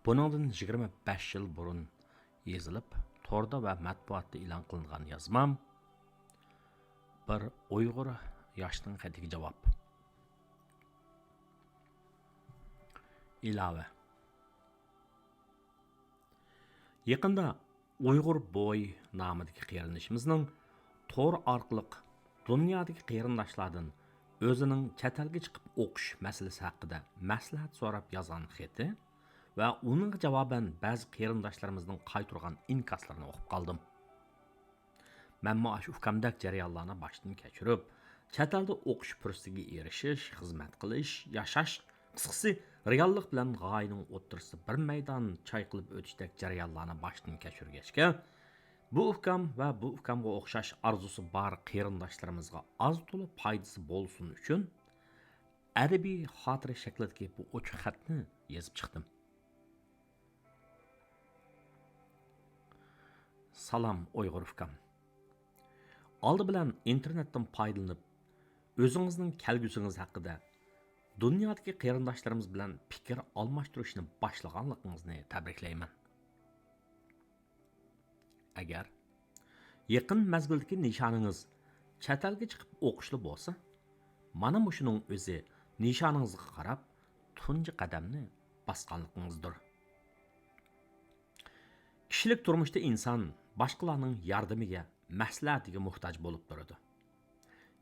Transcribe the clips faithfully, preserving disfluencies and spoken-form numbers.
بۇنىڭدىن يىگىرمە بەش يىل بۇرۇن يېزىلىپ، توردا ۋە مەتبۇئاتتا ئېلان قىلىنغان يازمام، بىر ئۇيغۇر ياشنىڭ خېتىگە جاۋاب. ئىلاۋە. يېقىندا ئۇيغۇر بوي نامىدىكى قېرىندىشىمىزنىڭ تور ئارقىلىق دۇنيادىكى قېرىنداشلاردىن ئۆزىنىڭ چەت ئەلگە چىقىپ ئوقۇش مەسىلىسى ھەققىدە مەسلىھەت سوراپ يازغان خېتى ۋە ئۇنىڭغا جاۋابەن بەزى قېرىنداشلىرىمىزنىڭ قايتۇرغان ئىنكاسلىرىنى ئوقۇپ قالدىم. مەنمۇ ئاشۇ ئۇكامدەك جەريانلارنى باشتىن كەچۈرۈپ، چەت ئەلدە ئوقۇش پۇرسىتىگە ئېرىشىش، خىزمەت قىلىش، ياشاش، قىسقىسى، رېئاللىق بىلەن غايىنىڭ ئوتتۇرىسىدا بىر مەيدان چايقىلىپ ئۆتۈشتەك جەريانلارنى باشتىن كەچۈرگەچكە، بۇ ئۇكام ۋە بۇ ئۇكامغا ئوخشاش ئارزۇسى بار قېرىنداشلىرىمىزغا ئاز-تولا پايدىسى بولسۇن ئۈچۈن، ئەدەبىي خاتىرە شەكلىدىكى بۇ ئوچۇق خەتنى يېزىپ چىقتىم. سالام، ئۇيغۇر ئۇكام. ئالدى بىلەن ئىنتېرنېتتىن پايدىلىنىپ، ئۆزىڭىزنىڭ كەلگۈسىڭىز ھەققىدە دۇنيادىكى قېرىنداشلىرىمىز بىلەن پىكىر ئالماشتۇرۇشنى باشلىغانلىقىڭىزنى تەبرىكلەيمەن. ئەگەر يېقىن مەزگىلدىكى نىشانىڭىز چەت ئەلگە چىقىپ ئوقۇشلا بولسا، مانا مۇشۇنىڭ ئۆزى نىشانىڭىزغا قاراپ تۇنجى قەدەمنى باسقانلىقىڭىزدۇر. كىشىلىك تۇرمۇشتا ئىنسان باشقىلارنىڭ ياردىمىگە، مەسلىھەتىگە موھتاج بولۇپ تۇرىدۇ.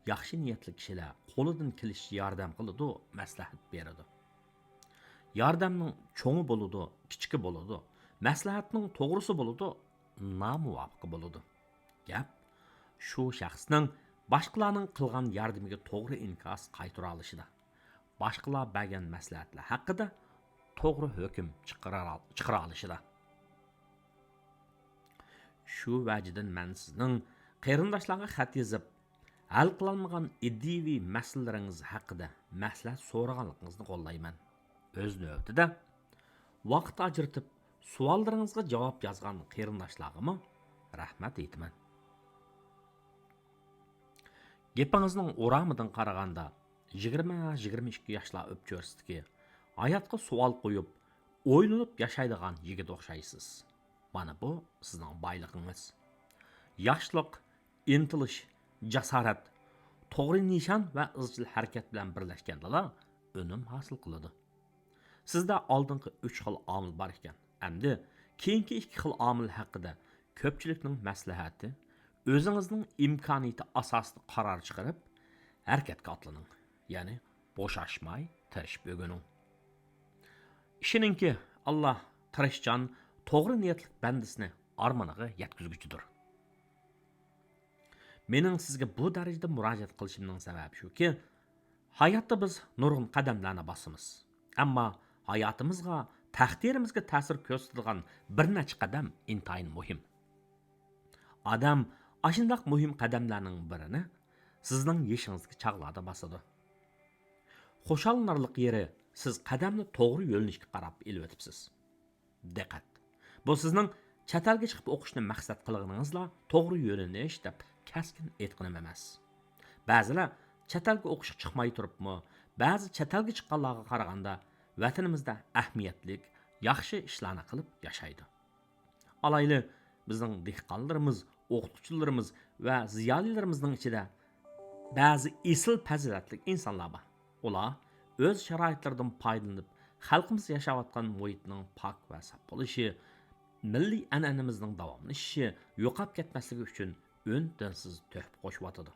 ياخشى نىيەتلىك كىشىلەر قولىدىن كېلىشىچە ياردەم قىلىدۇ، مەسلىھەت بېرىدۇ. ياردەمنىڭ چوڭى بولىدۇ، كىچىكى بولىدۇ، مەسلىھەتنىڭ توغرىسى بولىدۇ، نامۇۋاپىقى بولىدۇ. گەپ شۇ شەخسنىڭ باشقىلارنىڭ قىلغان ياردىمىگە توغرا ئىنكاس قايتۇرالىشىدا، باشقىلار بەرگەن مەسلىھەتلەر ھەققىدە توغرا ھۆكۈم چىقىرا-، چىقىرالىشىدا. شۇ ۋەجىدىن مەن سىزنىڭ قېرىنداشلارغا خەت يېزىپ، ھەل قىلالمىغان ئىدىيىۋى مەسىلىلىرىڭىز ھەققىدە مەسلىھەت سورىغانلىقىڭىزنى قوللايمەن. ئۆز نۆۋىتىدە، ۋاقىت ئاجرىتىپ سوئاللىرىڭىزغا جاۋاب يازغان قېرىنداشلارغىمۇ رەھمەت ئېيتىمەن. گېپىڭىزنىڭ ئورامىدىن قارىغاندا، يىگىرمە، يىگىرمە ئىككى ياشلار ئۆپچۆرىسىدىكى، ھاياتقا سوئال قويۇپ، ئويلىنىپ ياشايدىغان يىگىت ئوخشايسىز. مانا بۇ سىزنىڭ بايلىقىڭىز. ياشلىق، ئىنتىلىش، جاسارەت، توغرا نىشان ۋە ئىزچىل ھەرىكەت بىلەن بىرلەشكەندىلا ئۈنۈم ھاسىل قىلىدۇ. سىزدە ئالدىنقى ئۈچ خىل ئامىل بار ئىكەن. ئەمدى كېيىنكى ئىككى خىل ئامىل ھەققىدە كۆپچىلىكنىڭ مەسلىھەتى، ئۆزىڭىزنىڭ ئىمكانىيىتى ئاساسىدا قارار چىقىرىپ، ھەرىكەتكە ئاتلىنىڭ. يەنى بوشاشماي تىرىشىپ ئۆگىنىڭ. ئىشىنىڭكى، ئاللا تىرىشچان، توغرا نىيەتلىك بەندىسىنى ئارمىنىغا يەتكۈزگۈچىدۇر. مېنىڭ سىزگە بۇ دەرىجىدە مۇراجىئەت قىلىشىمنىڭ سەۋەبى شۇكى، ھاياتتا بىز نۇرغۇن قەدەملەرنى باسىمىز. ئەمما ھاياتىمىزغا، تەقدىرىمىزگە تەسىر كۆرسىتىدىغان بىر نەچچە قەدەم ئىنتايىن مۇھىم. ئادەم ئاشۇنداق مۇھىم قەدەملەرنىڭ بىرىنى سىزنىڭ يېشىڭىزدىكى چاغلاردا باسىدۇ. خۇشاللىنارلىق يېرى، سىز قەدەمنى توغرا يۆنىلىشكە قاراپ ئېلىۋېتىپسىز. دىققەت! بۇ سىزنىڭ چەت ئەلگە چىقىپ ئوقۇشنى مەقسەت قىلغىنىڭىزلا توغرا يۆنىلىش دەپ كەسكىن ئېيتقىنىم ئەمەس. بەزىلەر چەت ئەلگە ئوقۇشقا چىقماي تۇرۇپمۇ، بەزى چەت ئەلگە چىققانلارغا قارىغاندا ۋەتىنىمىزدە ئەھمىيەتلىك، ياخشى ئىشلارنى قىلىپ ياشايدۇ. ئالايلى، بىزنىڭ دېھقانلىرىمىز، ئوقۇتقۇچىلىرىمىز ۋە زىيالىيلىرىمىزنىڭ ئىچىدە بەزى ئېسىل پەزىلەتلىك ئىنسانلار بار. ئۇلار ئۆز شارائىتلىرىدىن پايدىلىنىپ، خەلقىمىز ياشاۋاتقان مۇھىتنىڭ پاك ۋە ساپ بولۇشى، مىللىي ئەنئەنىمىزنىڭ داۋاملىشىشى، يوقاپ كەتمەسلىكى ئۈچۈن ئۈن-تىنسىز تۆھپە قوشۇۋاتىدۇ.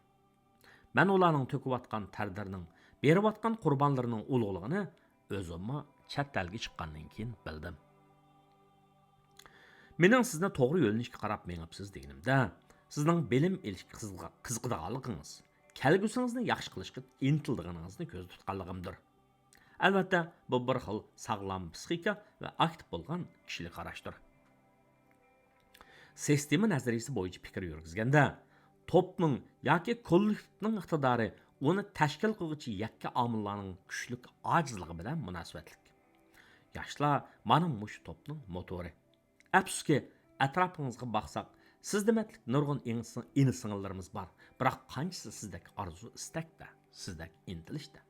مەن ئۇلارنىڭ تۆكۈۋاتقان تەرلىرىنىڭ، بېرىۋاتقان قۇربانلىرىنىڭ ئۇلۇغلۇقىنى ئۆزۈممۇ چەت ئەلگە چىققاندىن كېيىن بىلدىم. مېنىڭ سىزنى توغرا يۆنىلىشكە قاراپ مېڭىپسىز دېگىنىمدە، سىزنىڭ بىلىم ئېلىشقا قىزىغا-، قىزىقىدىغانلىقىڭىز، كەلگۈسىڭىزنى ياخشى قىلىشقا ئىنتىلىدىغىنىڭىزنى كۆزدە تۇتقانلىقىمدۇر. ئەلۋەتتە، بۇ بىر خىل ساغلام پىسخىكا ۋە ئاكتىپ بولغان كىشىلىك قاراشتۇر. سىستېما نەزەرىيىسى بويىچە پىكىر يۈرگۈزگەندە، توپنىڭ ياكى كوللېكتىپنىڭ ئىقتىدارى ئۇنى تەشكىل قىلغۇچى يەككە ئامىللارنىڭ كۈچلۈك ئاجىزلىقى بىلەن مۇناسىۋەتلىك. ياشلار مانا مۇشۇ توپنىڭ موتورى. ئەپسۇسكى، ئەتراپىڭىزغا باقساق، سىز دېمەتلىك نۇرغۇن ئىنى-، ئىنى-سىڭىللىرىمىز بار، بىراق قانچىسى سىزدەك ئارزۇ-ئىستەكتە، سىزدەك ئىنتىلىشتە؟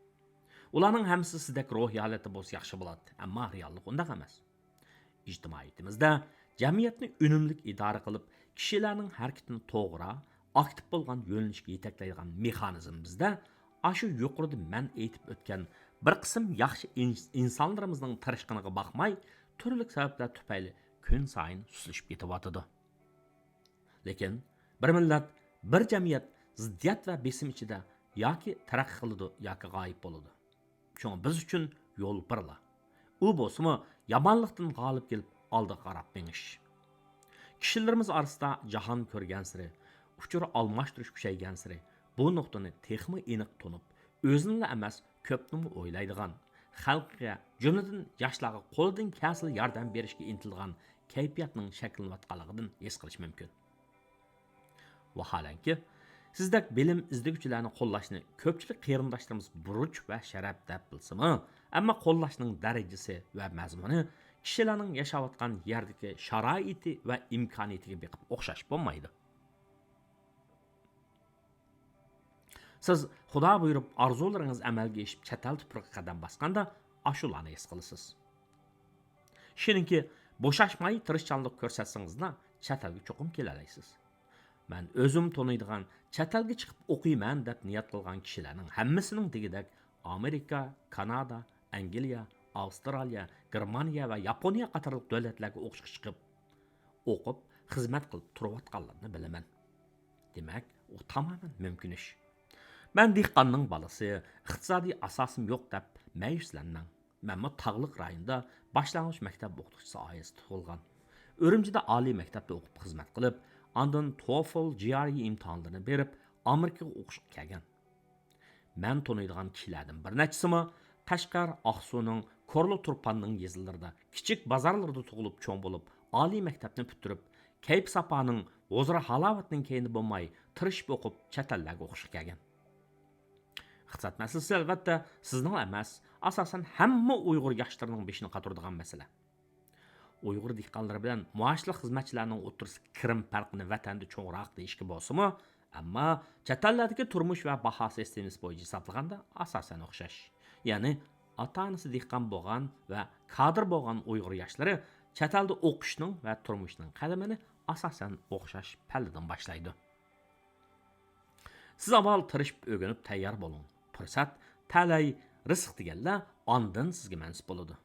ئۇلارنىڭ ھەممىسى سىزدەك روھىي ھالەتتە بولسا ياخشى بولاتتى، ئەمما رېئاللىق ئۇنداق ئەمەس. ئىجتىمائىيىتىمىزدە جەمئىيەتنى ئۈنۈملۈك ئىدارە قىلىپ، كىشىلەرنىڭ ھەرىكىتىنى توغرا، ئاكتىپ بولغان يۆنىلىشكە يېتەكلەيدىغان مېخانىزمىمىزدە ئاشۇ يۇقىرىدا مەن ئېيتىپ ئۆتكەن بىر قىسىم ياخشى ئىن-، ئىنسانلىرىمىزنىڭ تىرىشقىنىغا باقماي، تۈرلۈك سەۋەبلەر تۈپەيلى كۈن سايىن سۇسلىشىپ كېتىۋاتىدۇ. لېكىن بىر مىللەت، بىر جەمئىيەت زىددىيەت ۋە بېسىم ئىچىدە ياكى تەرەققىي قىلىدۇ، ياكى غايىب بولىدۇ. شۇڭا بىز ئۈچۈن يول بىرلا. ئۇ بولسىمۇ يامانلىقتىن غالىب كېلىپ، ئالدىغا قاراپ مېڭىش. كىشىلىرىمىز ئارىسىدا جاھان كۆرگەنسېرى، ئۇچۇر ئالماشتۇرۇش كۈچەيگەنسېرى، بۇ نۇقتىنى تېخىمۇ ئېنىق تونۇپ، ئۆزىنىلا ئەمەس، كۆپنىمۇ ئويلايدىغان، خەلققە، جۈملىدىن ياشلارغا قولىدىن كەلسىلا ياردەم بېرىشكە ئىنتىلىدىغان كەيپىياتنىڭ شەكىللىنىۋاتقانلىقىدىن ھېس قىلىش مۇمكىن. ۋاھالەنكى، سىزدەك بىلىم ئىزدىگۈچىلەرنى قوللاشنى كۆپچىلىك قېرىنداشلىرىمىز بۇرچ ۋە شەرەپ دەپ بىلسىمۇ، ئەمما قوللاشنىڭ دەرىجىسى ۋە مەزمۇنى كىشىلەرنىڭ ياشاۋاتقان يەردىكى شارائىتى ۋە ئىمكانىيىتىگە بېقىپ ئوخشاش بولمايدۇ. سىز خۇدا بۇيرۇپ ئارزۇلىرىڭىز ئەمەلگە ئېشىپ چەت ئەل تۇپرىقىغا قەدەم باسقاندا ئاشۇلارنى ھېس قىلىسىز. ئىشىنىڭكى، بوشاشماي تىرىشچانلىق كۆرسەتسىڭىزلا چەت ئەلگە چوقۇم كېلەلەيسىز. مەن ئۆزۈم تونۇيدىغان چەت ئەلگە چىقىپ ئوقۇيمەن دەپ نىيەت قىلغان كىشىلەرنىڭ ھەممىسىنىڭ دېگۈدەك ئامېرىكا، كانادا، ئەنگلىيە، ئاۋسترالىيە، گېرمانىيە ۋە ياپونىيە قاتارلىق دۆلەتلەرگە ئوقۇشقا چىقىپ، ئوقۇپ، خىزمەت قىلىپ تۇرۇۋاتقانلىرىنى بىلىمەن. دېمەك، ئۇ تامامەن مۇمكىن ئىش. مەن دېھقاننىڭ بالىسى، ئىقتىسادىي ئاساسىم يوق دەپ مەيۈسلەنمەڭ. مەنمۇ تاغلىق رايوندا باشلانغۇچ مەكتەپ ئوقۇتقۇچىسى ئائىلىسىدە تۇغۇلغان. ئۈرۈمچىدە ئالىي مەكتەپتە ئوقۇپ خىزمەت قىلىپ، ئاندىن توفل، جي ئار ئى ئىمتىھانلىرىنى بېرىپ، ئامېرىكىغا ئوقۇشقا كەلگەن. مەن تونۇيدىغان كىشىلەردىن بىر نەچچىسىمۇ قەشقەر، ئاقسۇنىڭ، كورلا تۇرپاننىڭ يېزىلىرىدا، كىچىك بازارلىرىدا تۇغۇلۇپ چوڭ بولۇپ، ئالىي مەكتەپنى پۈتتۈرۈپ، كەيپ-ساپانىڭ، ھۇزۇر-ھالاۋەتنىڭ كەينىدە بولماي، تىرىشىپ ئوقۇپ، چەت ئەللەرگە ئوقۇشقا كەلگەن. ئىقتىساد مەسىلىسى، ئەلۋەتتە، سىزنىڭلا ئەمەس، ئاساسەن ھەممە ئۇيغۇر ياشلىرىنىڭ بېشىنى قاتۇرىدىغان مەسىلە. ئۇيغۇر دېھقانلىرى بىلەن مائاشلىق خىزمەتچىلەرنىڭ ئوتتۇرىسىدىكى كىرىم پەرقىنى ۋەتەندە چوڭراق دېيىشكە بولسىمۇ، ئەمما چەت ئەللەردىكى تۇرمۇش ۋە باھا سىستېمىسى بويىچە ھېسابلىغاندا ئاساسەن ئوخشاش. يەنى ئاتا-ئانىسى دېھقان بولغان ۋە كادىر بولغان ئۇيغۇر ياشلىرى چەت ئەلدە ئوقۇشنىڭ ۋە تۇرمۇشنىڭ قەدىمىنى ئاساسەن ئوخشاش پەللىدىن باشلايدۇ. سىز ئاۋۋال تىرىشىپ ئۆگىنىپ تەييار بولۇڭ. پۇرسەت، تەلەي، رىزىق دېگەنلەر ئاندىن سىزگە مەنسۇپ بولىدۇ.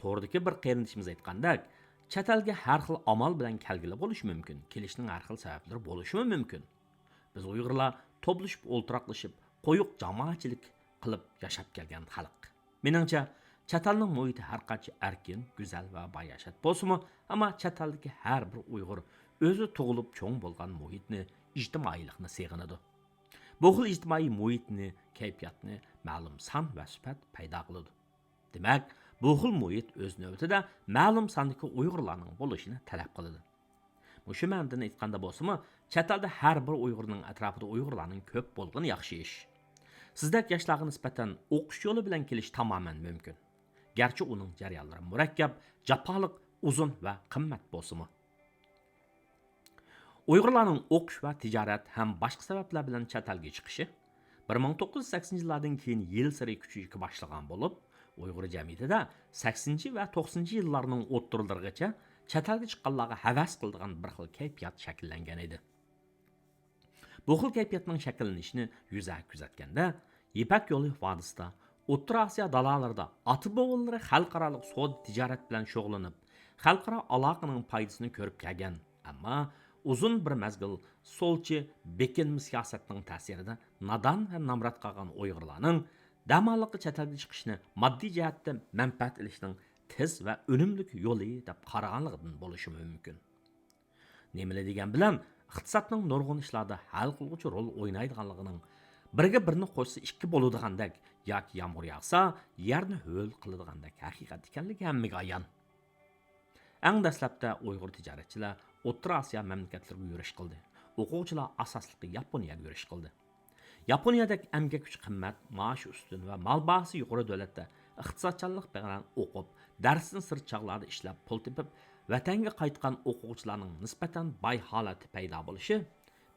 توردىكى بىر قېرىندىشىمىز ئېيتقاندەك، چەت ئەلگە ھەر خىل ئامال بىلەن كەلگىلى بولۇشى مۇمكىن، كېلىشنىڭ ھەر خىل سەۋەبلىرى بولۇشىمۇ مۇمكىن. بىز ئۇيغۇرلار توپلىشىپ، ئولتۇراقلىشىپ، قويۇق جامائەتچىلىك قىلىپ ياشاپ كەلگەن خەلق. مېنىڭچە، چەت ئەلنىڭ مۇھىتى ھەر قانچە ئەركىن، گۈزەل ۋە باياشات بولسىمۇ، ئەمما چەت ئەلدىكى ھەر بىر ئۇيغۇر ئۆزى تۇغۇلۇپ چوڭ بولغان مۇھىتنى، ئىجتىمائىيلىقنى سېغىنىدۇ. بۇ خىل ئىجتىمائىي مۇھىتنى، كەيپىياتنى مەلۇم سان ۋە سۈپەت پەيدا قىلىدۇ. دېمەك، بۇ خىل مۇھىت ئۆز نۆۋىتىدە مەلۇم ساندىكى ئۇيغۇرلارنىڭ بولۇشىنى تەلەپ قىلىدۇ. مۇشۇ مەنىدىن ئېيتقاندا بولسىمۇ، چەت ئەلدە ھەر بىر ئۇيغۇرنىڭ ئەتراپىدا ئۇيغۇرلارنىڭ كۆپ بولغىنى ياخشى ئىش. سىزدەك ياشلارغا نىسبەتەن ئوقۇش يولى بىلەن كېلىش تامامەن مۇمكىن. گەرچە ئۇنىڭ جەريانلىرى مۇرەككەپ، جاپالىق، ئۇزۇن ۋە قىممەت بولسىمۇ. ئۇيغۇرلارنىڭ ئوقۇش ۋە تىجارەت ھەم باشقا سەۋەبلەر بىلەن چەت ئەلگە چىقىشى بىر مىڭ توققۇز يۈز سەكسىنىنچى يىللاردىن كېيىن يىلسېرى كۈچىيىشكە باشلىغان بولۇپ، ئۇيغۇر جەمئىيىتىدە سەكسىنىنچى ۋە توقسىنىنچى يىللارنىڭ ئوتتۇرىلىرىغىچە چەت ئەلگە چىققانلارغا ھەۋەس قىلىدىغان بىر خىل كەيپىيات شەكىللەنگەن ئىدى. بۇ خىل كەيپىياتنىڭ شەكىللىنىشىنى يۈزەكى كۆزەتكەندە، يىپەك يولى ۋادىسىدا، ئوتتۇرا ئاسىيا دالالىرىدا ئاتا-بوۋىلىرى خەلقئارالىق سودا تىجارەت بىلەن شۇغۇللىنىپ، خەلقئارا ئالاقىنىڭ پايدىسىنى كۆرۈپ كەلگەن، ئەمما ئۇزۇن بىر مەزگىل سولچى بېكىنمە سىياسەتنىڭ تەسىرىدە نادان ۋە نامرات قالغان ئۇيغۇرلارنىڭ دەماللىققا چەت ئەلگە چىقىشنى ماددىي جەھەتتە مەنپەئەت ئېلىشنىڭ تېز ۋە ئۈنۈملۈك يولى دەپ قارىغانلىقىدىن بولۇشىمۇ مۇمكىن. نېمىلا دېگەن بىلەن، ئىقتىسادنىڭ نۇرغۇن ئىشلاردا ھەل قىلغۇچى رول ئوينايدىغانلىقىنىڭ، بىرگە بىرنى قوشسا ئىككى بولىدىغاندەك ياكى يامغۇر ياغسا يەرنى ھۆل قىلىدىغاندەك ھەقىقەت ئىكەنلىكى ھەممىگە ئايان. ئەڭ دەسلەپتە ئۇيغۇر تىجارەتچىلەر ئوتتۇرا ئاسىيا مەملىكەتلىرىگە يۈرۈش قىلدى. ئوقۇغۇچىلار ئاساسلىقى ياپونىيەگە يۈرۈش قىلدى. ياپونىيەدەك ئەمگەك كۈچى قىممەت، مائاش ئۈستۈن ۋە مال باھاسى يۇقىرى دۆلەتتە ئىقتىسادچانلىق بىلەن ئوقۇپ، دەرستىن سىرت چاغلاردا ئىشلەپ پۇل تېپىپ، ۋەتەنگە قايتقان ئوقۇغۇچىلارنىڭ نىسبەتەن باي ھالەتتە پەيدا بولۇشى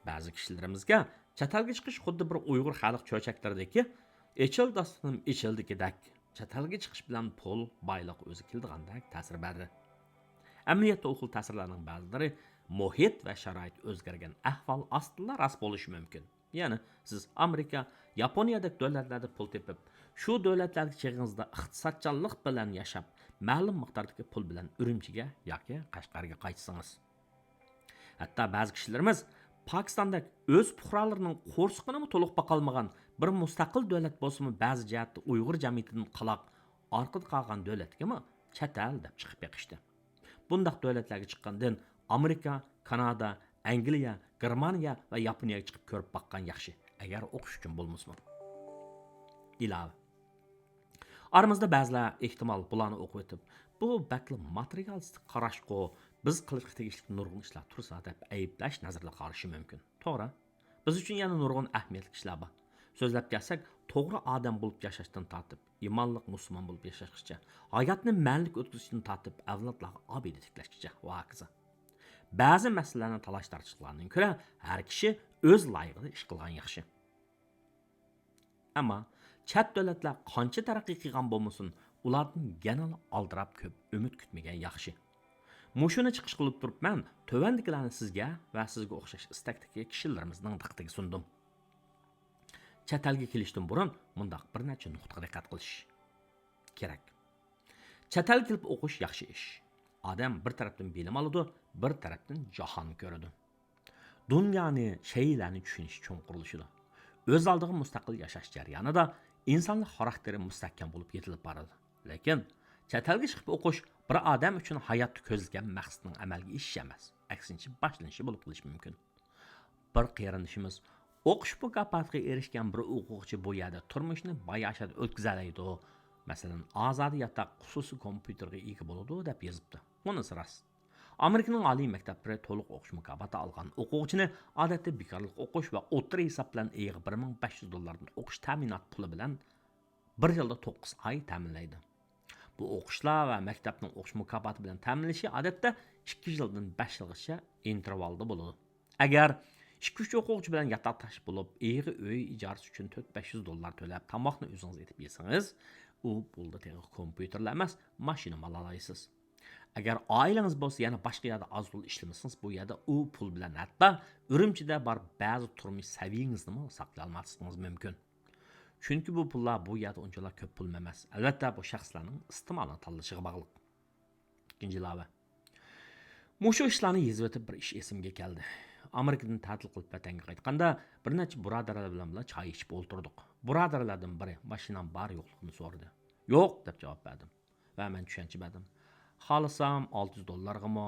بەزى كىشىلىرىمىزگە چەت ئەلگە چىقىش خۇددى بىر ئۇيغۇر خەلق چۆچەكلىرىدىكى «ئېچىل داستىنىم ئېچىلدىكىدەك» چەت ئەلگە چىقىش بىلەن پۇل، بايلىق ئۆزى كېلىدىغاندەك تەسىر بەردى. ئەمەلىيەتتە ئۇ خىل تەسىرلەرنىڭ بەزىلىرى مۇھىت ۋە شارائىت ئۆزگەرگەن ئەھۋال ئاستىدا راست بولۇشى مۇمكىن. يەنى سىز ئامېرىكا، ياپونىيەدەك دۆلەتلەردە پۇل تېپىپ، شۇ دۆلەتلەردىكى چېغىڭىزدا ئىقتىسادچانلىق بىلەن ياشاپ، مەلۇم مىقداردىكى پۇل بىلەن ئۈرۈمچىگە ياكى قەشقەرگە قايتسىڭىز. ھەتتا بەزى كىشىلىرىمىز پاكىستاندەك ئۆز پۇقرالىرىنىڭ قورسىقىنىمۇ تولۇق باقالمىغان بىر مۇستەقىل دۆلەت بولسىمۇ، بەزى جەھەتتە ئۇيغۇر جەمئىيىتىدىن قالاق ئارقىدا قالغان دۆلەتكىمۇ چەت ئەل دەپ چىقىپ بېقىشتى. بۇنداق دۆلەتلەرگە چىققاندىن ئامېرىكا، كانادا، ئەنگلىيە، گېرمانىيە ۋە ياپونىيەگە چىقىپ كۆرۈپ باققان ياخشى، ئەگەر ئوقۇش ئۈچۈن بولمىسىمۇ. ئىلاۋە. ئارىمىزدا بەزىلەر ئېھتىمال بۇلارنى ئوقۇۋېتىپ، بۇ بەكلا ماتېرىيالىستىك قاراشقۇ، بىز قىلىشقا تېگىشلىك نۇرغۇن ئىشلار تۇرسا دەپ ئەيىبلەش نەزىرىدە قارىشى مۇمكىن. توغرا. بىز ئۈچۈن يەنە نۇرغۇن ئەھمىيەتلىك ئىشلار بار. سۆزلەپ كەلسەك، توغرا ئادەم بولۇپ ياشاشتىن تارتىپ، ئىمانلىق مۇسۇلمان بولۇپ ياشاشقىچە، ھاياتنى مەنىلىك ئۆتكۈزۈشتىن تارتىپ، ئەۋلادلارغا ئابىدە تىكلەشكىچە ۋە ھاكازا. بەزى مەسىلىلەرنى تالاش-تارتىشلىقلاردىن كۆرە، ھەر كىشى ئۆز لايىقىدا ئىش قىلغان ياخشى. ئەمما چەت دۆلەتلەر قانچە تەرەققىي قىلغان بولمىسۇن، ئۇلاردىن يەنىلا ئالدىراپ كۆپ ئۈمىد كۈتمىگەن ياخشى. مۇشۇنى چىقىش قىلىپ تۇرۇپ، مەن تۆۋەندىكىلەرنى سىزگە ۋە سىزگە ئوخشاش ئىستەكتىكى كىشىلىرىمىزنىڭ دىققىتىگە سۇندۇم. چەت ئەلگە كېلىشتىن بۇرۇن مۇنداق بىر نەچچە نۇقتىغا دىققەت قىلىش كېرەك. چەت ئەلگە كېلىپ ئوقۇش ياخشى ئىش. ئادەم بىر تەرەپتىن بىلىم ئالىدۇ، بىر تەرەپتىن جاھان كۆرىدۇ. دۇنيانى، شەيئىلەرنى چۈشىنىشى چوڭقۇرلىشىدۇ. ئۆز ئالدىغا مۇستەقىل ياشاش جەريانىدا ئىنسانلىق خاراكتېرى مۇستەھكەم بولۇپ يېتىلىپ بارىدۇ. لېكىن چەت ئەلگە چىقىپ ئوقۇش بىر ئادەم ئۈچۈن ھاياتتا كۆزلىگەن مەقسىتىنىڭ ئەمەلگە ئېشىشى ئەمەس، ئەكسىنچە باشلىنىشى بولۇپ قېلىشى مۇمكىن. بىر قېرىندىشىمىز ئوقۇش مۇكاپاتىغا ئېرىشكەن بىر ئوقۇغۇچى بۇ يەردە تۇرمۇشىنى باياشات ئۆتكۈزەلەيدۇ. مەسىلەن، ئازادە ياتاق، خۇسۇسىي كومپيۇتېرغا ئىگە بولىدۇ دەپ يېزىپتۇ. بۇنىسى راست. ئامېرىكىنىڭ ئالىي مەكتەپلىرى تولۇق ئوقۇش مۇكاپاتى ئالغان ئوقۇغۇچىنى ئادەتتە بىكارلىق ئوقۇش ۋە ئوتتۇرا ھېساب بىلەن ئېيىغا بىر مىڭ بەش يۈز دوللاردىن ئوقۇش تەمىنات پۇلى بىلەن بىر يىلدا توققۇز ئاي تەمىنلەيدۇ. بۇ ئوقۇشلار ۋە مەكتەپنىڭ ئوقۇش مۇكاپاتى بىلەن تەمىنلىشى ئادەتتە ئىككى يىلدىن بەش يىلغىچە ئىنتېرۋالدا بولىدۇ. ئەگەر ئىككى-ئۈچ ئوقۇغۇچى بىلەن ياتاقداش بولۇپ، ئېغىر ئۆي ئىجارىسى ئۈچۈن تۆت-بەش يۈز دوللار تۆلەپ، تاماقنى ئۆزىڭىز ئېتىپ يېسىڭىز، ئۇ پۇلدا تېخى كومپيۇتېرلا ئەمەس، ماشىنىمۇ ئالالايسىز. ئەگەر ئائىلىڭىز بولسا يەنە باشقا يەردە ئاز-تولا ئىشلىمىسىڭىز، بۇ يەردە ئۇ پۇل بىلەن ھەتتا ئۈرۈمچىدە بار بەزى تۇرمۇش سەۋىيىڭىزنىمۇ ساقلىيالماسلىقىڭىز مۇمكىن. چۈنكى بۇ پۇللار بۇ يەردە ئۇنچىلا كۆپ پۇلمۇ ئەمەس. ئەلۋەتتە، بۇ شەخسلەرنىڭ ئىستېمالنى تاللىشىغا باغلىق. ئىككىنچى ئىلاۋە. مۇشۇ ئىشلارنى يېزىۋېتىپ بىر ئىش ئېسىمگە كەلدى. ئامېرىكىدىن تەتىل قىلىپ ۋەتەنگە قايتقاندا، بىر نەچچە بۇرادەرلەر بىلەن بىللە چاي ئىچىپ ئولتۇردۇق. بۇرادەرلەردىن بىرى ماشىنام بار يوقلۇقىنى سورىدى. يوق، دەپ جاۋاب بەردىم. ۋە مەن چۈشەنچە بەردىم. خالىسام ئالتە يۈز دوللارغىمۇ،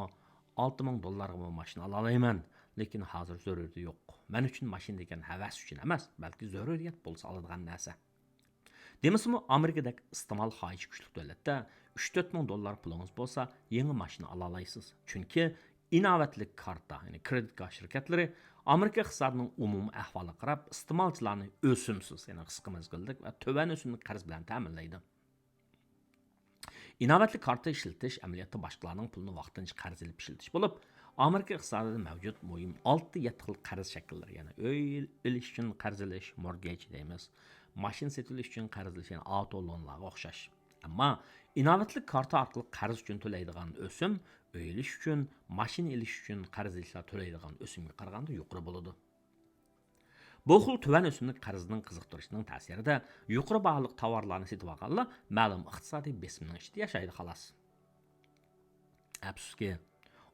ئالتە مىڭ دوللارغىمۇ ماشىنا ئالالايمەن. لېكىن ھازىر زۆرۈرىيىتى يوق. مەن ئۈچۈن ماشىنا دېگەن ھەۋەس ئۈچۈن ئەمەس، بەلكى زۆرۈرىيەت بولسا ئالىدىغان نەرسە. دېمىسىمۇ، ئامېرىكىدەك ئىستېمال خاھىشى كۈچلۈك دۆلەتتە ئۈچ-تۆت مىڭ دوللار پۇلىڭىز بولسا، يېڭى ماشىنا ئالالايسىز. چۈنكى ئىناۋەتلىك كارتا، يەنى كرېدىت كارت شىركەتلىرى ئامېرىكا ئىقتىسادىنىڭ ئومۇمىي ئەھۋالىغا قاراپ، ئىستېمالچىلارنى ئۆسۈمسىز، يەنى قىسقا مەزگىللىك ۋە تۆۋەن ئۆسۈملۈك قەرز بىلەن تەمىنلەيدۇ. ئىناۋەتلىك كارتا ئىشلىتىش ئەمەلىيەتتە باشقىلارنىڭ پۇلىنى ۋاقتىنچە قەرز ئېلىپ ئىشلىتىش بولۇپ، ئامېرىكا ئىقتىسادىدا مەۋجۇت مۇھىم ئالتە-يەتتە خىل قەرز شەكىللىرى، يەنى ئۆي ئېلىش ئۈچۈن قەرز ئېلىش، مورگېج دەيمىز، ماشىنا سېتىۋېلىش ئۈچۈن قەرز ئېلىش، يەنى ئاۋتو لونلارغا ئوخشاش. ئەمما ئىناۋەتلىك كارتا ئارقىلىق قەرز ئۈچۈن تۆلەيدىغان ئۆسۈم ئۆي ئېلىش ئۈچۈن، ماشىنا ئېلىش ئۈچۈن قەرز ئېلىشلار تۆلەيدىغان ئۆسۈمگە قارىغاندا يۇقىرى بولىدۇ. بۇ خىل تۆۋەن ئۆسۈملۈك قەرزنىڭ قىزىقتۇرۇشىنىڭ تەسىرىدە يۇقىرى باھالىق تاۋارلارنى سېتىۋالغانلار مەلۇم ئىقتىسادىي بېسىمنىڭ ئىچىدە ياشايدۇ، خالاس. ئەپسۇسكى،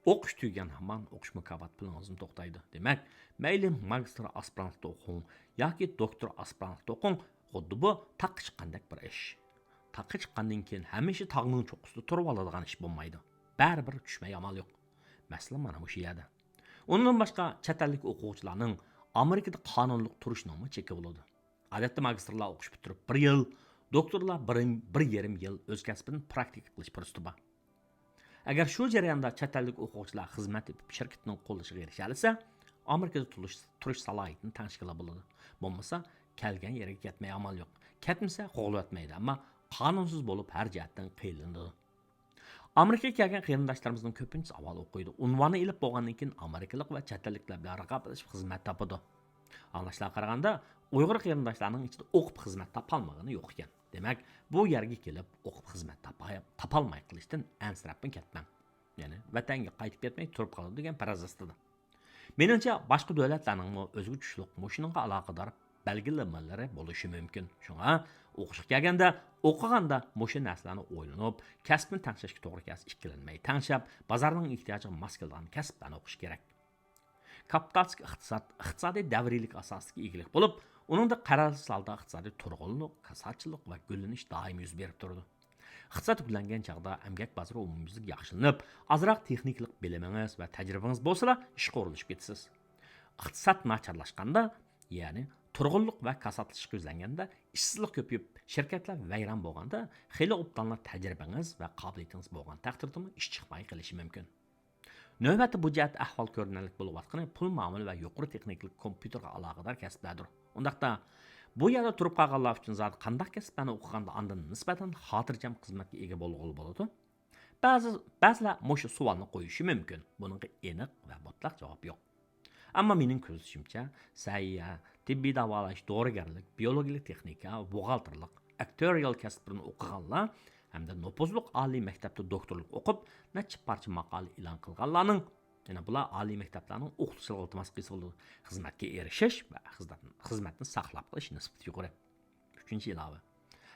ئوقۇش تۈگىگەن ھامان ئوقۇش مۇكاپات پۇلىڭىزمۇ توختايدۇ. دېمەك، مەيلى ماگىستىر ئاسپىرانتلىقتا ئوقۇڭ ياكى دوكتور ئاسپىرانتلىقتا ئوقۇڭ، خۇددى بۇ تاغقا چىققاندەك بىر ئىش. تاغقا چىققاندىن كېيىن ھەمىشە تاغنىڭ چوققىسىدا تۇرۇۋالىدىغان ئىش بولمايدۇ. بەرىبىر چۈشمەي ئامال يوق. مەسىلە مانا مۇشۇ يەردە. ئۇنىڭدىن باشقا، چەت ئەللىك ئوقۇغۇچىلارنىڭ ئامېرىكىدا قانۇنلۇق تۇرۇشىنىڭمۇ چېكى بولىدۇ. ئادەتتە ماگىستىرلار ئوقۇش پۈتتۈرۈپ بىر يىل، دوكتورلار بىر، بىر يېرىم يىل ئۆز كەسپىدىن پراكتىكا قىلىش پۇرسىتى بار. ئەگەر شۇ جەرياندا چەت ئەللىك ئوقۇغۇچىلار خىزمەت تېپىپ، شىركىتنىڭ قوللىشىغا ئېرىشەلىسە، ئامېرىكىدا تۇرۇش، تۇرۇش سالاھىيىتىنى تەڭشىگىلى بولىدۇ. بولمىسا، كەلگەن يېرىگە كەتمەي ئامال يوق. كەتمىسە، قوغلىۋەتمەيدۇ، ئەمما قانۇنسىز بولۇپ ھەر جەھەتتىن قىينىلىدۇ. ئامېرىكىغا كەلگەن قېرىنداشلىرىمىزنىڭ كۆپىنچىسى ئاۋۋال ئوقۇيدۇ. ئۇنۋاننى ئېلىپ بولغاندىن كېيىن، ئامېرىكىلىق ۋە چەت ئەللىكلەر بىلەن رىقابەتلىشىپ خىزمەت تاپىدۇ. ئاڭلاشلارغا قارىغاندا، ئۇيغۇر قېرىنداشلارنىڭ ئىچىدە ئوقۇپ خىزمەت تاپالمىغىنى يوق ئىكەن. دېمەك، بۇ يەرگە كېلىپ ئوقۇپ خىزمەت تاپا-، تاپالماي قېلىشتىن ئەنسىرەپمۇ كەتمەڭ. يەنى ۋەتەنگە قايتىپ كەتمەي تۇرۇپ قالىدۇ دېگەن پەرەز ئاستىدا. مېنىڭچە، باشقا دۆلەتلەرنىڭمۇ ئۆزىگە تۇشلۇق مۇشۇنىڭغا ئالاقىدار بەلگىلىمىلىرى بولۇشى مۇمكىن. شۇڭا ئوقۇشقا كەلگەندە، ئوقۇغاندا مۇشۇ نەرسىلەرنى ئويلىنىپ، كەسىپنى تەڭشەشكە توغرا كەلسە ئىككىلەنمەي تەڭشەپ، بازارنىڭ ئېھتىياجىغا ماس كېلىدىغان كەسىپلەرنى ئوقۇش كېرەك. كاپىتالىستىك ئىقتىساد، ئىقتىسادىي دەۋرىيلىك ئاساسىدىكى ئىگىلىك بولۇپ، ئۇنىڭدا قەرەلسىز ھالدا ئىقتىسادىي تۇرغۇنلۇق، كاساتچىلىق ۋە گۈللىنىش دائىم يۈز بېرىپ تۇرىدۇ. ئىقتىساد گۈللەنگەن چاغدا ئەمگەك بازىرى ئومۇميۈزلۈك ياخشىلىنىپ، ئازراق تېخنىكىلىق بىلىمىڭىز ۋە تەجرىبىڭىز بولسىلا، ئىشقا ئورۇنلىشىپ كېتىسىز. ئىقتىساد ناچارلاشقاندا، يەنى تۇرغۇنلۇق ۋە كاساتلىشىشقا يۈزلەنگەندە، ئىشسىزلىق كۆپىيىپ، شىركەتلەر ۋەيران بولغاندا، خېلى ئوبدانلا تەجرىبىڭىز ۋە قابىلىيىتىڭىز بولغان تەقدىردىمۇ ئىش چىقماي قېلىشى مۇمكىن. نۆۋەتتە بۇ جەھەتتە ئەھۋال كۆرۈنەرلىك بولۇۋاتقىنى پۇل مۇئامىلە ۋە يۇقىرى تېخنىكىلىق كومپيۇتېرغا ئالاقىدار كەسىپلەردۇر. ئۇنداقتا، بۇ يەردە تۇرۇپ قالغانلار ئۈچۈن زادى قانداق كەسىپلەرنى ئوقۇغاندا ئاندىن نىسبەتەن خاتىرجەم خىزمەتكە ئىگە بولغىلى بولىدۇ؟ بەزى، بەزىلەر مۇشۇ سوئالنى قويۇشى مۇمكىن. بۇنىڭغا ئېنىق ۋە مۇتلەق جاۋاب يوق. ئەمما مېنىڭ كۆزىتىشىمچە، سەھىيە، تېببىي داۋالاش، دورىگەرلىك، بىيولوگىيەلىك تېخنىكا، بوغالتىرلىق، ئەكتۇئارىيال كەسىپلىرىنى ئوقۇغانلار ھەمدە نوپۇزلۇق ئالىي مەكتەپتە دوكتورلۇق ئوقۇپ، نەچچە پارچە ماقالە ئېلان قىلغانلارنىڭ، يەنى بۇلار ئالىي مەكتەپلەرنىڭ ئوقۇتقۇچىلىقىغا ئىلتىماس قىلسا بولىدۇ، خىزمەتكە ئېرىشىش ۋە خىزمەت-، خىزمەتنى ساقلاپ قېلىش نىسبىتى يۇقىرى. ئۈچىنچى ئىلاۋە.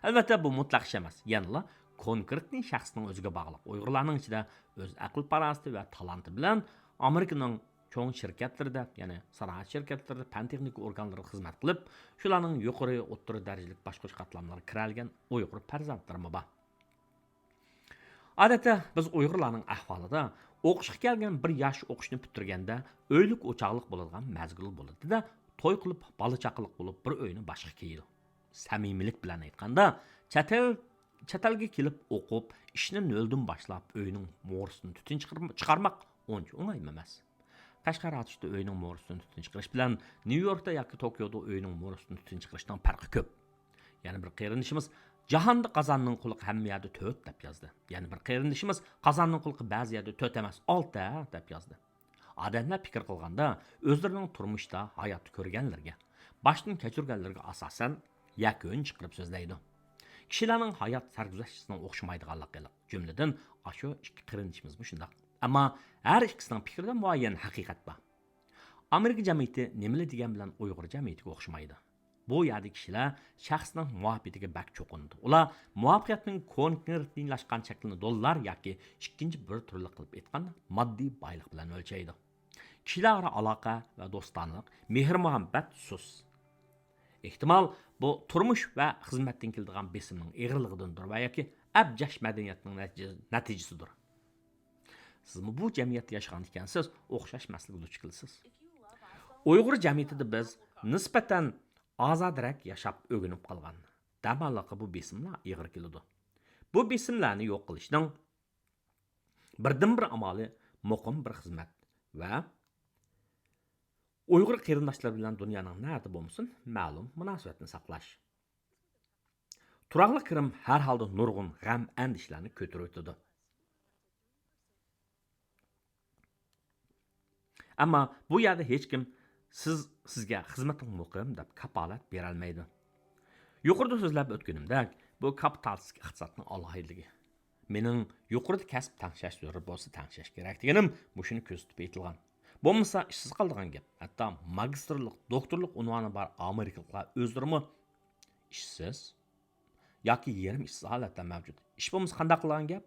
ئەلۋەتتە، بۇ مۇتلەق ئىش ئەمەس. يەنىلا كونكرېتنى شەخسنىڭ ئۆزىگە باغلىق. ئۇيغۇرلارنىڭ ئىچىدە ئۆز ئەقىل-پاراسىتى ۋە تالانتى بىلەن ئامېرىكىنىڭ چوڭ شىركەتلىرىدە، يەنى سانائەت شىركەتلىرىدە، پەن-تېخنىكا ئورگانلىرىدا خىزمەت قىلىپ، شۇلارنىڭ يۇقىرى، ئوتتۇرا دەرىجىلىك باشقۇرۇش قاتلاملىرىغا كىرەلىگەن ئۇيغۇر پەرزەنتلىرىمۇ بار. ئادەتتە بىز ئۇيغۇرلارنىڭ ئەھۋالىدا ئوقۇشقا كەلگەن بىر ياش ئوقۇشنى پۈتتۈرگەندە ئۆيلۈك ئوچاقلىق بولىدىغان مەزگىل بولىدۇ-دە، توي قىلىپ، بالا-چاقىلىق بولۇپ، بىر ئۆينى باشقا كىيىدۇ. سەمىمىيلىك بىلەن ئېيتقاندا، چەت ئەل، چەت ئەلگە كېلىپ ئوقۇپ، ئىشنى نۆلدىن باشلاپ، ئۆينىڭ مورىسىدىن تۈتۈن چىقىرم-، چىقارماق ئۇنچە ئوڭايمۇ ئەمەس. قەشقەر ئاتۇشتا ئۆينىڭ مورىسىدىن تۈتۈن چىقىرىش بىلەن نيۇ يوركتا ياكى توكيودا ئۆينىڭ مورىسىدىن تۈتۈن چىقىرىشنىڭ پەرقى كۆپ. يەنە بىر قېرىندىشىمىز، جاھاندا قازاننىڭ قۇلىقى ھەممە يەردە تۆت دەپ يازدى. يەنە بىر قېرىندىشىمىز، قازاننىڭ قۇلىقى بەزى يەردە تۆت ئەمەس، ئالتە دەپ يازدى. ئادەملەر پىكىر قىلغاندا، ئۆزلىرىنىڭ تۇرمۇشتا، ھاياتتا كۆرگەنلىرىگە، باشتىن كەچۈرگەنلىرىگە ئاساسەن يەكۈن چىقىرىپ سۆزلەيدۇ. كىشىلەرنىڭ ھايات سەرگۈزەشتىسىنىڭ ئوخشىمايدىغانلىقى، جۈملىدىن، ئاشۇ ئىككى قېرىندىشىمىزمۇ شۇنداق. ئەمما ھەر ئىككىسىنىڭ پىكرىدە مۇئەييەن ھەقىقەت بار. ئامېرىكا جەمئىيىتى نېمىلا دېگەن بىلەن ئۇيغۇر جەمئىيىتىگە ئوخشىمايدۇ. بۇ يەردە كىشىلەر شەخسنىڭ مۇۋاپىقىتىگە بەك چوقۇنىدۇ. ئۇلار مۇۋەپپەقىيەتنىڭ كونكرېتلاشقان شەكلىنى دوللار ياكى ئىككىنچى بىر تۈرلۈك قىلىپ ئېيتقاندا ماددىي بايلىق بىلەن ئۆلچەيدۇ. كىشىلەر ئارا ئالاقە ۋە دوستانىلىق، مېھىر-مۇھەببەت سۇس. ئېھتىمال، بۇ تۇرمۇش ۋە خىزمەتتىن كېلىدىغان بېسىمنىڭ ئېغىرلىقىدىندۇر ۋە ياكى ئەبجەش مەدەنىيەتنىڭ نەتىجە-، نەتىجىسىدۇر. سىزمۇ بۇ جەمئىيەتتە ياشىغان ئىكەنسىز، ئوخشاش مەسىلىگە دۇچ كېلىسىز. ئۇيغۇر جەمئىيىتىدە بىز نىسبەتەن ئازادىرەك ياشاپ ئۆگىنىپ قالغان. دەماللىققا بۇ بېسىملار ئېغىر كېلىدۇ. بۇ بېسىملارنى يوق قىلىشنىڭ بىردىنبىر ئامالى مۇقىم بىر خىزمەت ۋە ئۇيغۇر قېرىنداشلىرى بىلەن دۇنيانىڭ نەدە بولمىسۇن مەلۇم مۇناسىۋەتنى ساقلاش. تۇراقلىق كىرىم ھەر ھالدا نۇرغۇن غەم-ئەندىشىلەرنى كۆتۈرۈۋېتىدۇ. ئەمما بۇ يەردە ھېچكىم سىز، سىزگە خىزمىتىڭ مۇقىم دەپ كاپالەت بېرەلمەيدۇ. يۇقىرىدا سۆزلەپ ئۆتكىنىمدەك، بۇ كاپىتالىستىك ئىقتىسادنىڭ ئالاھىدىلىكى. مېنىڭ يۇقىرىدا كەسىپ تەڭشەش زۆرۈر بولسا تەڭشەش كېرەك دېگىنىم مۇشۇنى كۆزىتىپ ئېيتىلغان. بولمىسا ئىشسىز قالىدىغان گەپ. ھەتتا ماگىستىرلىق، دوكتورلۇق ئۇنۋانى بار ئامېرىكىلىقلار ئۆزلىرىمۇ ئىشسىز ياكى يېرىم ئىشسىز ھالەتتە مەۋجۇت. ئىش بولمىسا قانداق قىلىدىغان گەپ؟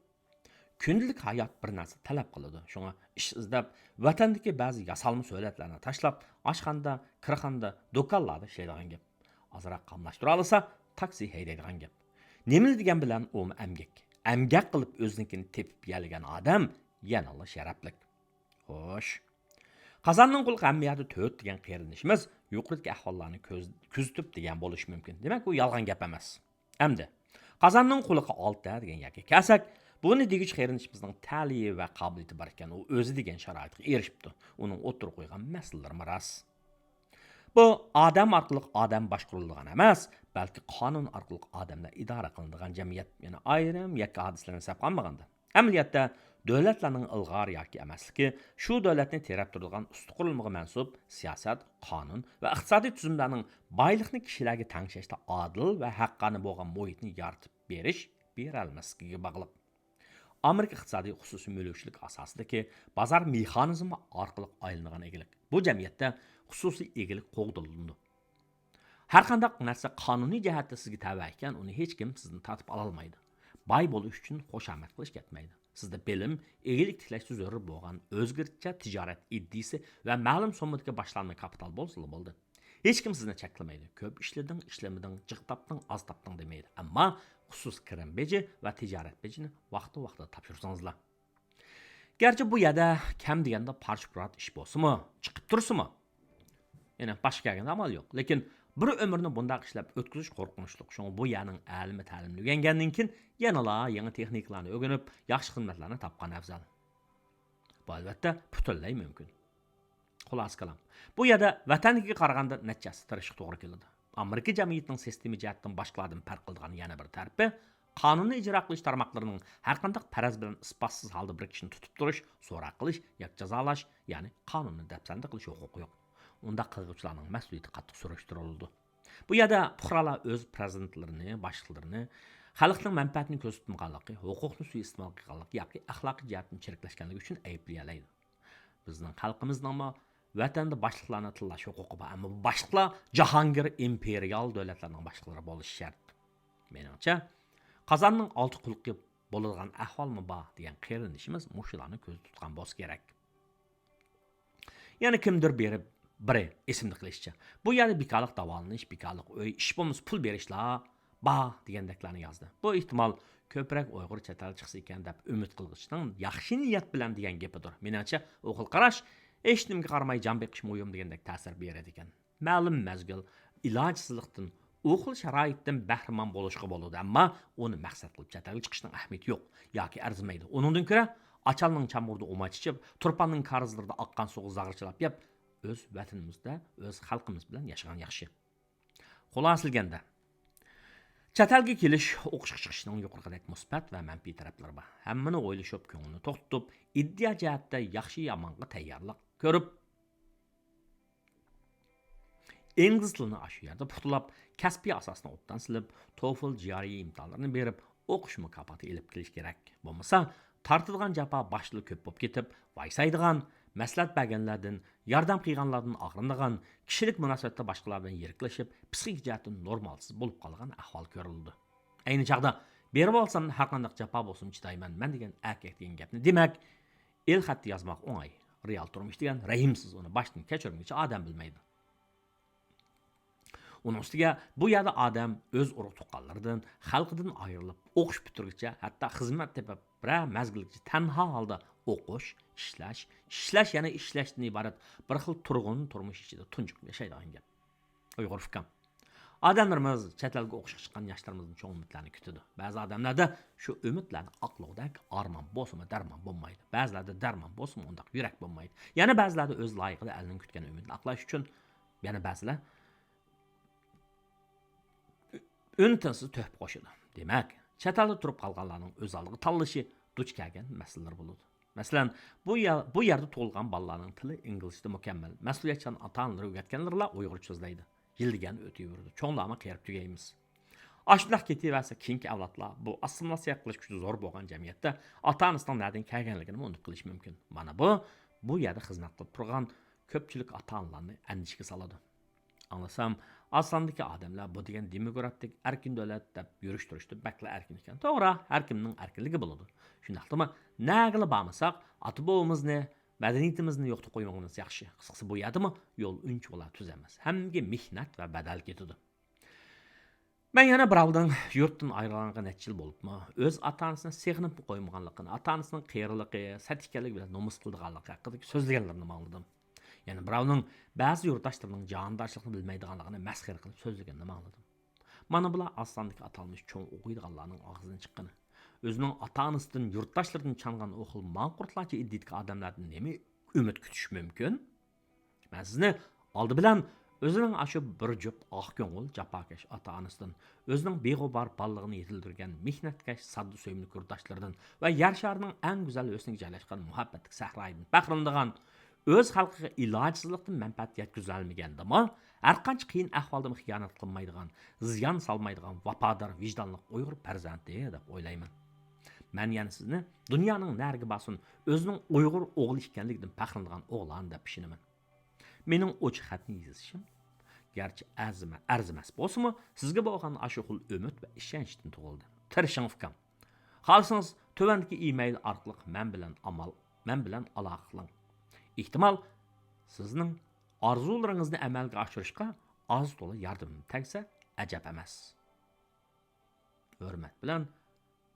كۈندىلىك ھايات بىر نەرسە تەلەپ قىلىدۇ. شۇڭا ئىش ئىزدەپ، ۋەتەندىكى بەزى ياسالما سۆلەتلەرنى تاشلاپ، ئاشخانىدا، كىرخانىدا، دۇكانلاردا ئىشلەيدىغان گەپ. ئازراق قاملاشتۇرالىسا، تاكسى ھەيدەيدىغان گەپ. نېمىلا دېگەن بىلەن ئۇمۇ ئەمگەك. ئەمگەك قىلىپ ئۆزىنىڭكىنى تېپىپ يەلىگەن ئادەم يەنىلا شەرەپلىك. خوش. قازاننىڭ قۇلىقى ھەممە يەردە تۆت دېگەن قېرىندىشىمىز يۇقىرىدىكى ئەھۋاللارنى كۆز-، كۆزىتىپ دېگەن بولۇشى مۇمكىن. دېمەك، ئۇ يالغان گەپ ئەمەس. ئەمدى، قازاننىڭ قۇلىقى ئالتە دېگەن گەپكە كەلسەك، بۇنى دېگۈچى قېرىندىشىمىزنىڭ تەلىيى ۋە قابىلىيىتى بار ئىكەن، ئۇ ئۆزى دېگەن شارائىتقا ئېرىشىپتۇ. ئۇنىڭ ئوتتۇرىغا قويغان مەسىلىلىرىمۇ راست. بۇ ئادەم ئارقىلىق ئادەم باشقۇرۇلىدىغان ئەمەس، بەلكى قانۇن ئارقىلىق ئادەملەر ئىدارە قىلىنىدىغان جەمئىيەت، يەنى ئايرىم يەككە ھادىسىلەرنى ھېسابقا ئالمىغاندا. ئەمەلىيەتتە، دۆلەتلەرنىڭ ئىلغار ياكى ئەمەسلىكى شۇ دۆلەتنى تېرەپ تۇرىدىغان ئۈستى قۇرۇلمىغا مەنسۇپ سىياسەت، قانۇن ۋە ئىقتىسادىي تۈزۈملەرنىڭ بايلىقنى كىشىلەرگە تەڭشەشتە ئادىل ۋە ھەققانىي بولغان مۇھىتنى يارىتىپ بېرىش، بېرەلمەسلىكىگە باغلىق. ئامېرىكا ئىقتىسادى خۇسۇسىي مۈلۈكچىلىك ئاساسىدىكى بازار مېخانىزمى ئارقىلىق ئايلىنىدىغان ئىگىلىك. بۇ جەمئىيەتتە خۇسۇسىي ئىگىلىك قوغدىلىدۇ. ھەرقانداق نەرسە قانۇنىي جەھەتتە سىزگە تەۋە ئىكەن، ئۇنى ھېچكىم سىزدىن تارتىپ ئالالمايدۇ. باي بولۇش ئۈچۈن خۇشامەت قىلىش كەتمەيدۇ. سىزدە بىلىم، ئىگىلىك تىكلەشتە زۆرۈر بولغان ئۆزگىچە تىجارەت ئىدىيىسى ۋە مەلۇم سوممىدىكى باشلانما كاپىتال بولسىلا بولدى. ھېچكىم سىزنى چەكلىمەيدۇ. كۆپ ئىشلىدىڭ، ئىشلىمىدىڭ، جىق تاپتىڭ، ئاز تاپتىڭ دېمەيدۇ. ئەمما خۇسۇسىي كىرىم بېجى ۋە تىجارەت بېجىنى ۋاقتى-ۋاقتىدا تاپشۇرسىڭىزلا. گەرچە بۇ يەردە كەم دېگەندە پارچە-پۇرات ئىش بولسىمۇ، چىقىپ تۇرسىمۇ، يەنى باشقا كەلگەندە ئامال يوق. لېكىن بىر ئۆمۈرنى بۇنداق ئىشلەپ ئۆتكۈزۈش قورقۇنچلۇق. شۇڭا بۇ يەرنىڭ ئەلىمى تەلىمىنى ئۆگەنگەندىن كېيىن يەنىلا يېڭى تېخنىكىلارنى ئۆگىنىپ، ياخشى خىزمەتلەرنى تاپقان ئەۋزەل. بۇ، ئەلۋەتتە، پۈتۈنلەي مۇمكىن. خۇلاسە كالام، بۇ يەردە ۋەتەندىكىگە قارىغاندا نەچچە ھەسسە تىرىشىشقا توغرا كېلىدۇ. ئامېرىكا جەمئىيىتىنىڭ سىستېما جەھەتتىن باشقىلاردىن پەرق قىلىدىغان يەنە بىر تەرىپى، قانۇننى ئىجرا قىلىش تارماقلىرىنىڭ ھەرقانداق پەرەز بىلەن ئىسپاتسىز ھالدا بىر كىشىنى تۇتۇپ تۇرۇش، سوراق قىلىش ياكى جازالاش، يەنى قانۇننى دەپسەندە قىلىش ھوقۇقى يوق. ئۇنداق قىلغۇچىلارنىڭ مەسئۇلىيىتى قاتتىق سۈرۈشتۈرۈلىدۇ. بۇ يەردە پۇقرالار ئۆز پىرېزىدېنتلىرىنى، باشلىقلىرىنى خەلقنىڭ مەنپەئەتىنى كۆزدە تۇتمىغانلىقى، ھوقۇقنى سۇيىئىستېمال قىلغانلىقى ياكى ئەخلاقىي جەھەتتىن چىرىكلەشكەنلىكى ئۈچۈن ئەيىبلىيەلەيدۇ. بىزنىڭ خەلقىمىزنىڭمۇ ۋەتەندە باشلىقلارنى تاللاش ھوقۇقى بار، ئەمما بۇ باشلىقلار جاھانگىر ئىمپېرىيال دۆلەتلەرنىڭ باشلىقلىرى بولۇشى شەرت. مېنىڭچە، قازاننىڭ ئالتە قۇلىقى بولىدىغان ئەھۋالمۇ بار دېگەن قېرىندىشىمىز مۇشۇلارنى كۆزدە تۇتقان بولسا كېرەك. يەنە كىمدۇر بېرىپ بىرى ئېسىمدە قىلىشىچە، بۇ يەردە بىكارلىق داۋالىنىش، بىكارلىق ئۆي، ئىش بولمىسا پۇل بېرىشلا بار دېگەندەكلەرنى يازدى. بۇ ئېھتىمال كۆپرەك ئۇيغۇر چەت ئەل چىقسا ئىكەن دەپ ئۈمىد قىلغۇچىنىڭ ياخشى نىيەت بىلەن دېگەن گېپىدۇر. مېنىڭچە، ئۇ خىل قاراش ھېچنېمىگە قارىماي جان بېقىش مۇھىم دېگەندەك تەسىر بېرىدىكەن. مەلۇم مەزگىل ئىلاجسىزلىقتىن ئۇ خىل شارائىتتىن بەھرىمەن بولۇشقا بولىدۇ، ئەمما ئۇنى مەقسەت قىلىپ چەت ئەلگە چىقىشنىڭ ئەھمىيىتى يوق ياكى ئەرزىمەيدۇ. ئۇنىڭدىن كۆرە، ئاچالنىڭ چامغۇرىدا ئۇماچ ئىچىپ، تۇرپاننىڭ كارىزلىرىدا ئاققان سۇغا زاغرا چىلاپ يەپ، ئۆز ۋەتىنىمىزدە ئۆز خەلقىمىز بىلەن ياشىغان ياخشى. خۇلاسىلىگەندە، چەت ئەلگە كېلىش، ئوقۇشقا چىقىشنىڭ يۇقىرىقىدەك مۇسبەت ۋە مەنپىي تەرەپلىرى بار. ھەممىنى ئويلىشىپ، كۆڭۈلنى توختىتىپ، ئىدىيە جەھەتتە ياخشى-يامانغا تەييارلىق كۆرۈپ، ئىنگلىز تىلىنى ئاشۇ يەردە پۇختىلاپ، كەسپىي ئاساسنى ئوبدان سېلىپ، توفل، جىئارئى ئىمتىھانلىرىنى بېرىپ، ئوقۇش مۇكاپاتى ئېلىپ كېلىش كېرەك. بولمىسا، تارتىدىغان جاپا باشتىلا كۆپ بولۇپ كېتىپ، ۋايسايدىغان، مەسلىھەت بەرگەنلەردىن، ياردەم قىلغانلاردىن ئاغرىنىدىغان، كىشىلىك مۇناسىۋەتتە باشقىلار بىلەن يىرىكلىشىپ، پسىخىكا جەھەتتىن نورمالسىز بولۇپ قالىدىغان ئەھۋال كۆرۈلىدۇ. ئەينى چاغدا، بېرىۋالسام، ھەرقانداق جاپا بولسىمۇ چىدايمەن مەن دېگەن ئەركەك دېگەن گەپنى دېمەك، ئېلخەتتە يازماق ئوڭاي. رېئال تۇرمۇش دېگەن رەھىمسىز، ئۇنى باشتىن كەچۈرمىگۈچە ئادەم بىلمەيدۇ. ئۇنىڭ ئۈستىگە بۇ يەردە ئادەم ئۆز ئۇرۇق-تۇغقانلىرىدىن، خەلقىدىن ئايرىلىپ، ئوقۇش پۈتتۈرگۈچە، ھەتتا خىزمەت تېپىپ، بىرەر مەزگىلگىچە تەنھا ھالدا ئوقۇش، ئىشلەش، ئىشلەش، يەنە ئىشلەشتىن ئىبارەت بىر خىل تۇرغۇن تۇرمۇش ئىچىدە تۇنجۇقۇپ ياشايدىغان گەپ. ئۇيغۇر ئۇكام، ئادەملىرىمىز چەت ئەلگە ئوقۇشقا چىققان ياشلىرىمىزدىن چوڭ ئۈمىدلەرنى كۈتىدۇ. بەزى ئادەملەردە شۇ ئۈمىدلەرنى ئاقلىغۇدەك ئارمان بولسىمۇ دەرمان بولمايدۇ. بەزىلەردە دەرمان بولسىمۇ ئۇنداق يۈرەك بولمايدۇ. يەنە بەزىلەردە ئۆز لايىقىدا ئەلنىڭ كۈتكەن ئۈمىدىنى ئاقلاش ئۈچۈن، يەنە بەزىلەر ئۈن-تىنسىز تۆھپە قوشىدۇ. دېمەك، چەت ئەلدە تۇرۇپ قالغانلارنىڭ ئۆز ئالدىغا تاللىشى، دۇچ كەلگەن مەسىلىلەر بولىدۇ. مەسىلەن، بۇ يە-، بۇ يەردە تۇغۇلغان بالىلارنىڭ تىلى ئىنگلىزچىدە مۇكەممەل. مەسئۇلىيەتچان ئاتا-ئانىلىرى ئۆگەتكەنلىرىلا ئۇيغۇرچە سۆزلەيدۇ. يىل دېگەن ئۆتۈۋېرىدۇ. چوڭلارمۇ قېرىپ تۈگەيمىز. ئاشۇنداق كېتىۋەرسە، كېيىنكى ئەۋلادلار بۇ ئاسسىمىلياتسىيە قىلىش كۈچى زور بولغان جەمئىيەتتە ئاتا-ئانىسىنىڭ نەدىن كەلگەنلىكىنىمۇ ئۇنتۇپ قېلىشى مۇمكىن. مانا بۇ، بۇ يەردە خىزمەت قىلىپ تۇرغان كۆپچىلىك ئاتا-ئانىلارنى ئەندىشىگە سالىدۇ. ئاڭلىسام، ئاز ساندىكى ئادەملەر بۇ دېگەن دېموكراتىك، ئەركىن دۆلەت دەپ يۈرۈشتۈرۈشتە بەكلا ئەركىن ئىكەن. توغرا، ھەر كىمنىڭ ئەركىنلىكى بولىدۇ. شۇنداقتىمۇ، نەگىلا بارمىساق، ئاتا-بوۋىمىزنى، مەدەنىيىتىمىزنى يوقىتىپ قويمىغىنىمىز ياخشى. قىسقىسى، بۇ يەردىمۇ يول ئۇنچىۋالا تۈز ئەمەس. ھەممىگە مېھنەت ۋە بەدەل كېتىدۇ. مەن يەنە بىراۋنىڭ يۇرتتىن ئايرىلغانغا نەچچە يىل بولۇپمۇ، ئۆز ئاتا-ئانىسىنى سېغىنىپمۇ قويمىغانلىقىنى، ئاتا-ئانىسىنىڭ قېرىلىقى، سەت ئىكەنلىكى بىلەن نومۇس قىلىدىغانلىقى ھەققىدىكى سۆزلىگەنلىرىنىمۇ ئاڭلىدىم. يەنە بىراۋنىڭ بەزى يۇرتداشلىرىنىڭ جانىدارچىلىقنى بىلمەيدىغانلىقىنى مەسخىرە قىلىپ سۆزلىگىنىنىمۇ ئاڭلىدىم. مانا بۇلار ئاز ساندىكى ئاتالمىش چوڭ ئوقۇيدىغانلارنىڭ ئاغزىدىن چىققىنى. ئۆزىنىڭ ئاتا-ئانىسىدىن، يۇرتداشلىرىدىن چانغان ئۇ خىل ماڭقۇرتلارچە ئىدىيىدىكى ئادەملەردىن نېمە ئۈمىد كۈتۈش مۇمكىن؟ مەن سىزنى ئالدى بىلەن ئۆزىنىڭ ئاشۇ بىر جۈپ ئاق كۆڭۈل، جاپاكەش ئاتا-ئانىسىدىن، ئۆزىنىڭ بىغۇبار بالىلىقىنى يېتىلدۈرگەن مېھنەتكەش، ساددا، سۆيۈملۈك يۇرتداشلىرىدىن ۋە يەر شارىنىڭ ئەڭ گۈزەل ھۆسنىگە جايلاشقان مۇھەببەتلىك سەھرايىدىن پەخىرلىنىدىغان، ئۆز خەلقىگە ئىلاجسىزلىقتىن مەنپەئەت يەتكۈزەلمىگەندىمۇ، ھەرقانچە قىيىن ئەھۋالدىمۇ خىيانەت قىلمايدىغان، زىيان سالمايدىغان ۋاپادار، ۋىجدانلىق ئۇيغۇر پەرزەنتى دەپ ئويلايمەن. مەن يەنە سىزنى دۇنيانىڭ نەرىگە بارسۇن، ئۆزىنىڭ ئۇيغۇر ئوغلى ئىكەنلىكىدىن پەخىرلىنىدىغان ئوغلان دەپ ئىشىنىمەن. مېنىڭ ئوچۇق خەتنى يېزىشىم، گەرچە ئەرزىمە-، ئەرزىمەس بولسىمۇ، سىزگە بولغان ئاشۇ خىل ئۈمىد ۋە ئىشەنچتىن تۇغۇلدى. تىرىشىڭ، ئۇكام. خالىسىڭىز، تۆۋەندىكى ئىمېيل ئارقىلىق مەن بىلەن ئامال، مەن بىلەن ئالاقە قىلىڭ. ئېھتىمال، سىزنىڭ ئارزۇلىرىڭىزنى ئەمەلگە ئاشۇرۇشقا ئاز-تولا ياردىمىم تەگسە، ئەجەب ئەمەس. ھۆرمەت بىلەن،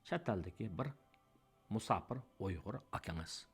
چەت ئەلدىكى بىر مۇساپىر ئۇيغۇر ئاكىڭىز.